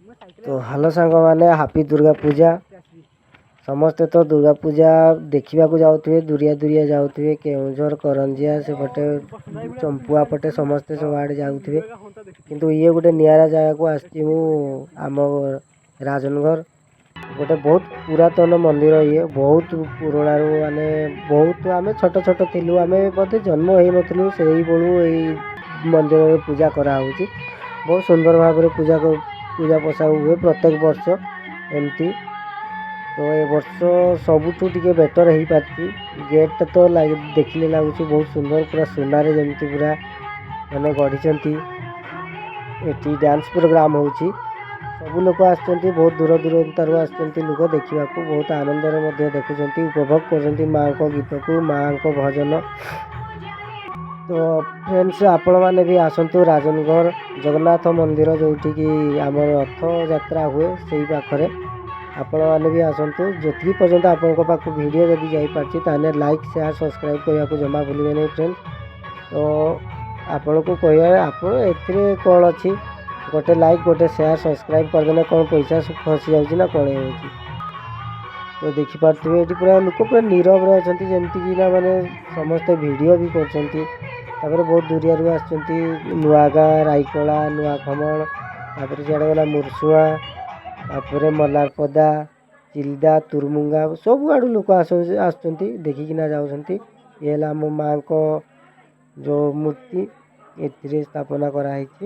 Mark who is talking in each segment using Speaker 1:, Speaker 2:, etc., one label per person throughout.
Speaker 1: ତ ହ୍ୟାଲୋ ସାଙ୍ଗମାନେ, ହାପି ଦୁର୍ଗା ପୂଜା। ସମସ୍ତେ ତ ଦୁର୍ଗା ପୂଜା ଦେଖିବାକୁ ଯାଉଥିବେ, ଦୁରିଆ ଦୁରିଆ ଯାଉଥିବେ, କେଉଁଝର, କରଞ୍ଜିଆ ସେପଟେ, ଚମ୍ପୁଆ ପଟେ, ସମସ୍ତେ ସବୁଆଡ଼େ ଯାଉଥିବେ। କିନ୍ତୁ ଇଏ ଗୋଟେ ନିଆରା ଜାଗାକୁ ଆସିଛି ମୁଁ। ଆମ ରାଜନଗର ଗୋଟେ ବହୁତ ପୁରାତନ ମନ୍ଦିର ଇଏ, ବହୁତ ପୁରୁଣାରୁ, ମାନେ ବହୁତ ଆମେ ଛୋଟ ଛୋଟ ଥିଲୁ, ଆମେ ବୋଧେ ଜନ୍ମ ହେଇନଥିଲୁ, ସେଇବେଳୁ ଏଇ ମନ୍ଦିରରେ ପୂଜା କରାହେଉଛି। ବହୁତ ସୁନ୍ଦର ଭାବରେ ପୂଜା ପୋଷା ହୁଏ ପ୍ରତ୍ୟେକ ବର୍ଷ ଏମିତି। ତ ଏ ବର୍ଷ ସବୁଠୁ ଟିକେ ବେଟର୍ ହେଇପାରିଛି। ଗେଟ୍ଟା ତ ଦେଖିଲେ ଲାଗୁଛି ବହୁତ ସୁନ୍ଦର, ପୁରା ସୁନାରେ ଯେମିତି ପୁରା ମାନେ ଗଢ଼ିଛନ୍ତି। ଏଠି ଡ୍ୟାନ୍ସ ପ୍ରୋଗ୍ରାମ୍ ହେଉଛି। ସବୁ ଲୋକ ଆସିଛନ୍ତି, ବହୁତ ଦୂର ଦୂରାନ୍ତରୁ ଆସିଛନ୍ତି ଲୋକ ଦେଖିବାକୁ। ବହୁତ ଆନନ୍ଦରେ ମଧ୍ୟ ଦେଖୁଛନ୍ତି, ଉପଭୋଗ କରୁଛନ୍ତି ମାଆଙ୍କ ଗୀତକୁ, ମାଆଙ୍କ ଭଜନ। ତ ଫ୍ରେଣ୍ଡସ୍, ଆପଣମାନେ ବି ଆସନ୍ତୁ ରାଜନଗର ଜଗନ୍ନାଥ ମନ୍ଦିର, ଯେଉଁଠିକି ଆମର ରଥଯାତ୍ରା ହୁଏ, ସେଇ ପାଖରେ ଆପଣମାନେ ବି ଆସନ୍ତୁ। ଯେତିକି ପର୍ଯ୍ୟନ୍ତ ଆପଣଙ୍କ ପାଖକୁ ଭିଡ଼ିଓ ଯଦି ଯାଇପାରିଛି, ତାହେଲେ ଲାଇକ୍, ସେୟାର, ସବସ୍କ୍ରାଇବ୍ କରିବାକୁ ଜମା ଭୁଲିବେ ନାହିଁ ଫ୍ରେଣ୍ଡ। ତ ଆପଣଙ୍କୁ କହିବା, ଆପଣ ଏଥିରେ କ'ଣ ଅଛି? ଗୋଟେ ଲାଇକ୍, ଗୋଟେ ସେୟାର, ସବସ୍କ୍ରାଇବ୍ କରିଦେଲେ କ'ଣ ପଇସା ଖସି ଯାଉଛି ନା କ'ଣ ହେଉଛି? ତ ଦେଖିପାରୁଥିବେ, ଏଠି ପୁରା ଲୋକ ପୁରା ନିରବରେ ଅଛନ୍ତି, ଯେମିତିକି ନା ମାନେ ସମସ୍ତେ ଭିଡ଼ିଓ ବି କରୁଛନ୍ତି। ତାପରେ ବହୁତ ଦୁରିଆରୁ ଆସିଛନ୍ତି, ନୂଆଗାଁ, ରାଇକଳା, ନୂଆଖମଣ, ତାପରେ ସିଆଡ଼େ ଗଲା ମୁରସୁଆଁ, ତାପରେ ମଲାରପଦା, ଚିଲଦା, ତୁରମୁଙ୍ଗା, ସବୁଆଡ଼ୁ ଲୋକ ଆସୁଛନ୍ତି, ଦେଖିକିନା ଯାଉଛନ୍ତି। ଇଏ ହେଲା ଆମ ମାଆଙ୍କ ଯେଉଁ ମୂର୍ତ୍ତି ଏଥିରେ ସ୍ଥାପନା କରାହେଇଛି।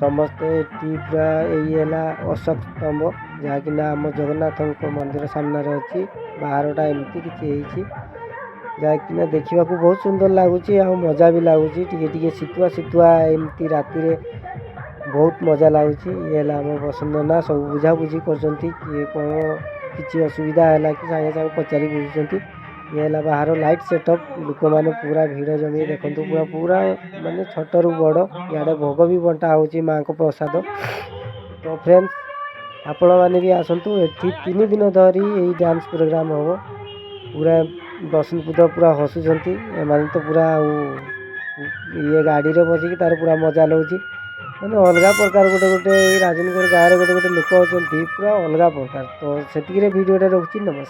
Speaker 1: ସମସ୍ତେ ଏଠି ପୁରା। ଏଇ ହେଲା ଅଶୋକ ସ୍ତମ୍ଭ, ଯାହାକି ନା ଆମ ଜଗନ୍ନାଥଙ୍କ ମନ୍ଦିର ସାମ୍ନାରେ ଅଛି। ବାହାରଟା ଏମିତି କିଛି ହେଇଛି, ଯାହାକି ନା ଦେଖିବାକୁ ବହୁତ ସୁନ୍ଦର ଲାଗୁଛି ଆଉ ମଜା ବି ଲାଗୁଛି। ଟିକେ ଟିକେ ଶୀତୁଆ ଶୀତୁଆ ଏମିତି ରାତିରେ ବହୁତ ମଜା ଲାଗୁଛି। ଇଏ ହେଲା ଆମ ବସନ୍ତ ନା, ସବୁ ବୁଝାବୁଝି କରୁଛନ୍ତି। କିଏ କ'ଣ କିଛି ଅସୁବିଧା ହେଲା କି ସାଙ୍ଗେ ସାଙ୍ଗେ ପଚାରି ବୁଝୁଛନ୍ତି। ଇଏ ହେଲା ବାହାର ଲାଇଟ୍ ସେଟଅପ୍। ଲୋକମାନେ ପୁରା ଭିଡ଼ ଜମେଇ ଦେଖନ୍ତୁ, ପୁରା ପୁରା ମାନେ ଛୋଟରୁ ବଡ଼। ଇଆଡ଼େ ଭୋଗ ବି ବଣ୍ଟା ହେଉଛି, ମାଆଙ୍କ ପ୍ରସାଦ। ତ ଫ୍ରେଣ୍ଡସ୍, ଆପଣମାନେ ବି ଆସନ୍ତୁ ଏଠି। 3 ଦିନ ଧରି ଏଇ ଡ୍ୟାନ୍ସ ପ୍ରୋଗ୍ରାମ୍ ହେବ। ପୁରା ବସନ୍ତପୁତ ପୁରା ହସୁଛନ୍ତି ଏମାନେ ତ ପୁରା। ଆଉ ଇଏ ଗାଡ଼ିରେ ବସିକି ତାର ପୁରା ମଜା ନେଉଛି। ମାନେ ଅଲଗା ପ୍ରକାର ଗୋଟେ ଗୋଟେ ଏଇ ରାଜନଗର ଗାଁରେ ଗୋଟେ ଗୋଟେ ଲୋକ ଅଛନ୍ତି, ପୁରା ଅଲଗା ପ୍ରକାର। ତ ସେତିକିରେ ଭିଡ଼ିଓଟା ରଖୁଛି। ନମସ୍କାର।